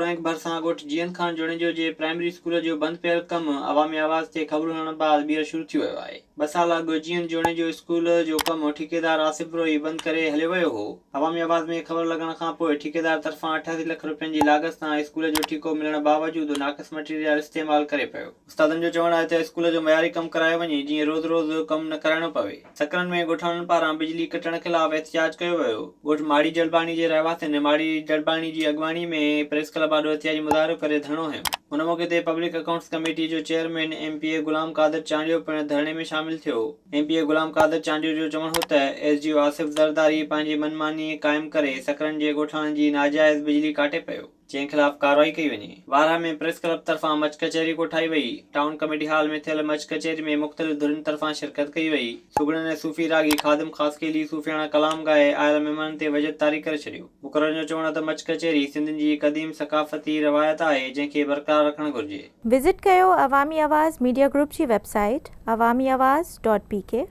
اورانڪ ڀرسان ڳوٺ جيئند خان جوڻيجو جي پرائمري اسڪول جو بند پيل ڪم عوامي آواز تي خبرون هلڻ بعد ٻيهر شروع ٿي ويو آهي. ٻه سال اڳ جيئند جوڻيجو اسڪول جو ڪم ٺيڪيدار آصف بروهي بند ڪري هليو ويو هو. عوامي آواز ۾ خبر لڳڻ کانپوء ٺيڪيدار طرفان 88 لک روپين جي لاڳت سان اسڪول جو ٺيڪو ملڻ باوجود ناقص مٽيريل استعمال ڪري پيو. استادن جو چوڻ آهي ته اسڪول جو معياري ڪم ڪرايو وڃي جيئن روز روز ڪم نه ڪرائڻو پوي. سڪرنڊ ۾ ڳوٺاڻن پاران بجلي ڪٽڻ خلاف احتجاج ڪيو ويو. ڳوٺ ماڙي جلباڻي جي رهواسين ماڙي جلباڻي جي اڳواڻي ۾ پريس ڪلب آڏو احتجاجي مظاهرو ڪري ڌرڻو هنيو. ان موقعي تي پبلڪ اڪائونٽس ڪميٽي جو chairman M P A Ghulam Qadir Chandio پڻ ڌرڻي ۾ شامل ٿيو. M P A Ghulam Qadir Chandio جو چوڻ هو ته S D O Asif Zardari پنهنجي من ماني قائم ڪري سڪرنڊ جي ڳوٺاڻن جي ناجائز بجلي ڪاٽي پيو. جنهن خلاف ڪارروائي ڪئي وڃي. وارهه ۾ پريس ڪلب طرفان مچ ڪچهري ڪوٺائي وئي. ٽائون ڪميٽي هال ۾ ٿيل مچ ڪچهري ۾ مختلف ڌرين طرفان شرڪت ڪئي وئي. سگهڙن ۽ صوفي راڳي خادم خاصخيلي صوفياڻا ڪلام ڳائي آيل مهمانن تي وجد طاري ڪري ڇڏيو. مقررن جو چوڻ هو ته مچ ڪچهري سنڌين جي قديم ثقافتي روايت آهي جنهن کي برقرار رکڻ گهرجي. وزٽ ڪيو عوامي آواز ميڊيا گروپ جي website Awami Awaz dot P K.